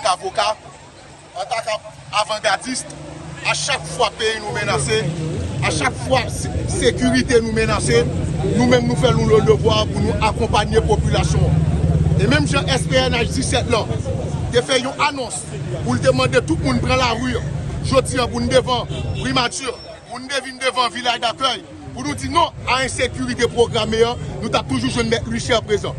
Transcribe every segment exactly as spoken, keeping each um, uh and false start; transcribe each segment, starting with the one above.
avoka, antanke avangadis, a chak fwa peyi nou menase, a chak fwa se- sekirite nou menase, nou menm nou fè nou le devwa pou nou akonpanye popilasyon an. E menm jan S P N H disèt lan te fè yon anons pou l te mande tout moun pran lari, jodi an pou n devan primati, pou n devin devan vilaj dakèy, pou nou di non a ensekirite pwograme an, nou t ap toujou jwenn mèt Louis Cher prezan.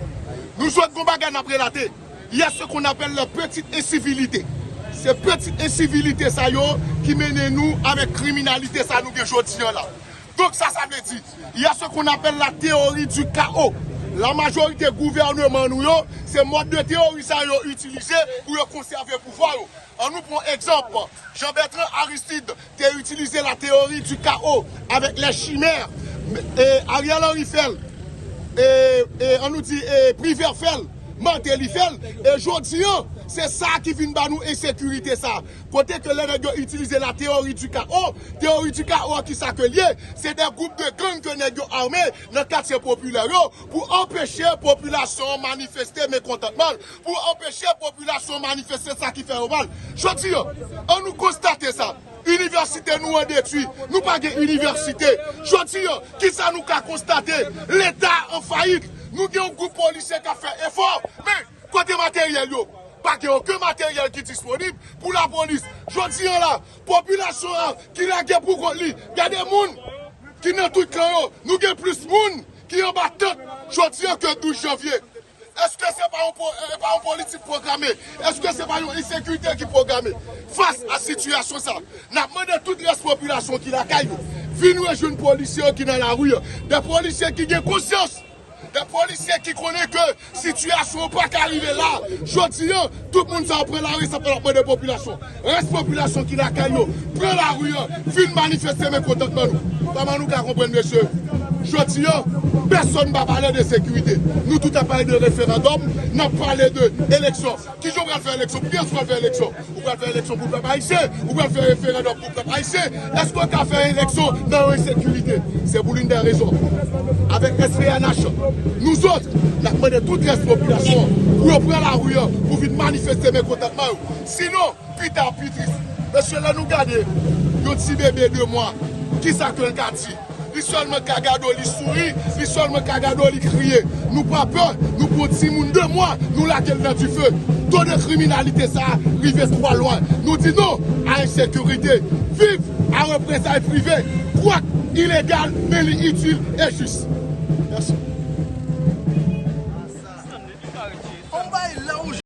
Nou jwenn gon bagay n ap relate. Il y a ce qu'on appelle la petite incivilité. Se pitit ensivilite sa yo ki mennen nou avèk kriminalite sa nou gen jodi an la. Donk sa, sa vle di, il y a ce qu'on appelle la théorie du chaos. La majorite gouvènman nou yo, se mòd de teyori sa yo itilize pou yo konsève pouvwa yo. An nou pran egzanp, Jean Bertrand Aristide te itilize la théorie du chaos avèk les chimères, e Ariel Henry fè l, e, e an nou di, e Privert fè l, Martelly fè l, e jodi an, se sa ki vin ba nou ensekirite sa. Kote ke lè nèg yo itilize la théorie du chaos, teyori di kawo a ki sa ke l ye, se de gwoup de gang ke nèg yo ame nan katye popilè yo pou anpeche popilasyon an manifeste mekontantman l, pou anpeche popilasyon an manifeste sa ki fè yo mal. Jodi an, an nou konstate sa. Inivèsite nou an detwi, nou pa gen inivèsite. Jodi an, kisa nou ka konstate? Leta an fayit. Nou gen yon gwoup polisye k ap fè efò, men kote materyèl yo? Pa gen okenn materyèl ki disponib pou lapolis. Jodi an la, popilasyon an ki lage pou kont li, gade moun ki nan tout kan yo, nou gen plis moun ki anba tant jodi an ke douz janvye. Èske se pa yon po- e pa yon politik pwograme? Èske se pa yon ensekirite ki pwograme? Fas a sitiyasyon sa, n ap mande tout rès popilasyon ki lakay yo vin rejwenn polisye yo ki nan lari an. De polisye ki gen konsyans, de polisye ki konnen ke sitiyasyon an pa ka rive la. Jodi an, tout moun sa yo pran lari, sa fè n ap mande popilasyon. Rès popilasyon ki lakay yo, pran lari an, vin manifeste mekontantman nou. Kòman nou ka konprann, mesye? Jodi an, pèsonn pa pale de sekirite. Nou tout ap pale de referandòm, n ap pale de eleksyon. Kijan w pral fè eleksyon? Pou kiyès w pral fè eleksyon? Ou pral fè eleksyon pou pèp ayisyen? Ou pral fè referandòm pou pèp ayisyen? Èske w ka fè eleksyon nan yon ensekirite? Se pou l'une des raisons, avèk S P N H, nou zòt, n ap mande tout rès popilasyon an pou yo pran lari an, pou vin manifeste mekontantman yo. Sinon, pita pi tris. Mesye, lè nou gade yon ti bebe de mwa, kisa ke l ka di? Li sèlman ka gade w, li souri, li sèlman ka gade w, li kriye. Nou pa pè, nou pran timoun de mwa, nou lage l nan dife. To de kriminalite sa a rive twò lwen. Nou di non a ensekirite. Viv a reprezay prive. Kwak ilegal, men li itil e jis. Mèsi.